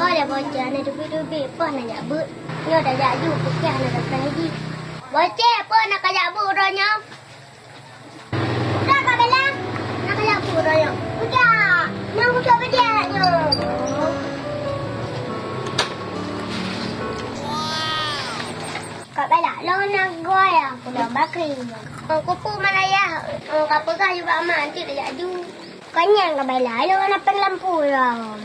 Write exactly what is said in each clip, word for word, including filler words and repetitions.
Oleh bocah na teubiet-teubiet, peue na jak beuet. Nyoe tajak ju, pih hana dapat jih. Bocah, peue na kajak beuet uroe nyoe? Udah, Kak Bella. Na kajak beuet uroe nyoe. Udah. Nang udah beuet nyoe. Kak Bella, lôn na goe ya, aku dah bakri. Kupu mana ya? Ka peugah ju bak mak, nanti tajak ju. Kanyang Kak Bella, lôn na péng lampu lom.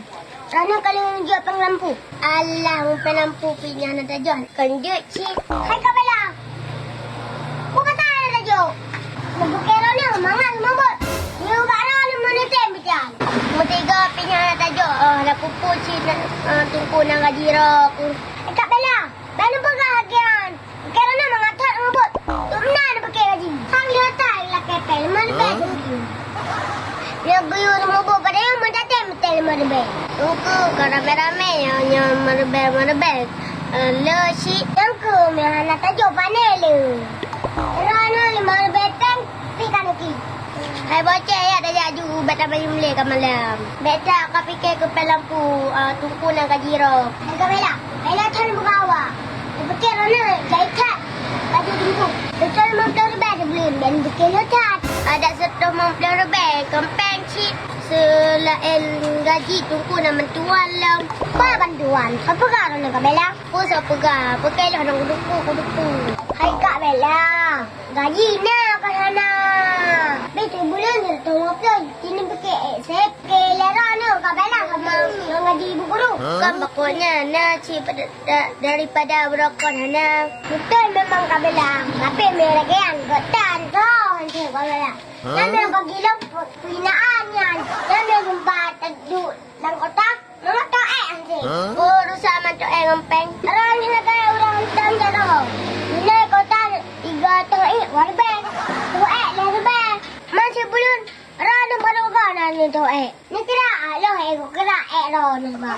Rana kali nunjuk péng lampu. Alah, péng lampu pih nyan na tajok. Keuneuk cit. Hai Kak Bella. Buka tangan tajok. Neubukée rana mangat meubot. Nyoe bak rana meuneutem bijan. Meutiga pih nyan na tajok. Oh, dah kupu cit na, eh, tungku nang gaji rok. Hai Kak Bella, bèk neupeugah lagèe nyan. Karena mangat that ngeubot. Tuk meunan bukée gaji. Hang lheueh that lakée péng lima ribèe teubiet. Lheueh geuyue meubuet padahai meutatém meuté lima ribèe. Teungku, ka ramé-ramé nyoe, nyoe lima ribèe, lima ribèe. Eh, le cit. Teungku, meuhana tajok pané le. Droeneuh lima ribèe tém. Pih ka neuki. Hai bocah, ya tajak ju, bèk tabayeue mulè ka malam. Bèk that ka pike keu péng lampu, ah, tungku nang gaji rok. Hai Kak Bella, Bella that beugawa. Neupike droeneuh jai that. Gaji tungku. Seutoh limong ploh ribèe sibuleuen, dan bike lheueh that. Adak seutoh limong ploh ribèe, keumpeng cit. Seulaén gaji tungku nang bantuan lom. Peue bantuan? Peue peugah droeneuh Kak Bella? Peue soe peugah? Pike lheueh nang kudupu, kudupu. Hai Kak Bella. Gaji na ka hana. Bèk sibuleuen sireutoh lhèe ploh, jinoe bukée ék sép. Keu lhèe droeneuh Kak Bella sama ngon gaji ibu guru. Kan pokoknya na cit pada, da-, daripada beurokon hana. Beutôi memang Kak Bella, tapi meuragéan geutan toh hantu Kak Bella. Hah? Nyan bagi lom peuinaan nyan. Nyan sempat teduek lam kota. Mama toh ék hanjeuet. Hah? Oh, rusak man toh ék ngon péng. Rang lagèe ureueng hantom jaroe. Nilai kota tiga toh ék dua ribèe. Toh ék lhèe ribèe. Man sibuleuen, rang nyoe baru gana nyoe toh ék. Neukira ah, lheueh ék kira ék droeneuh ba.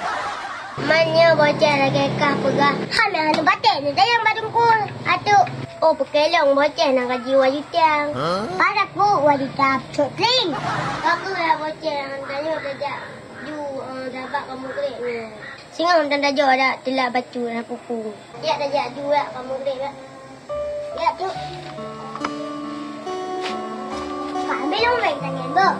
Man nyoe bocah lagèe kah peugah. Hana, hana batèe nyoe tayang bak teungku. Atuk. Oh, peukelong bocah na gaji dua juta. Hah? Pada ku dua juta cok tling. Bagus lah bocah, hana tanyoe tajak. Ju, eh, sabab ka meugreb nyoe. Singoh mantong tajoe dak teulat bacut na kuku. Jak tajak ju jak ka meugreb jak. Jak tu. Ka habéh lôn bèe tanyan, Beuh.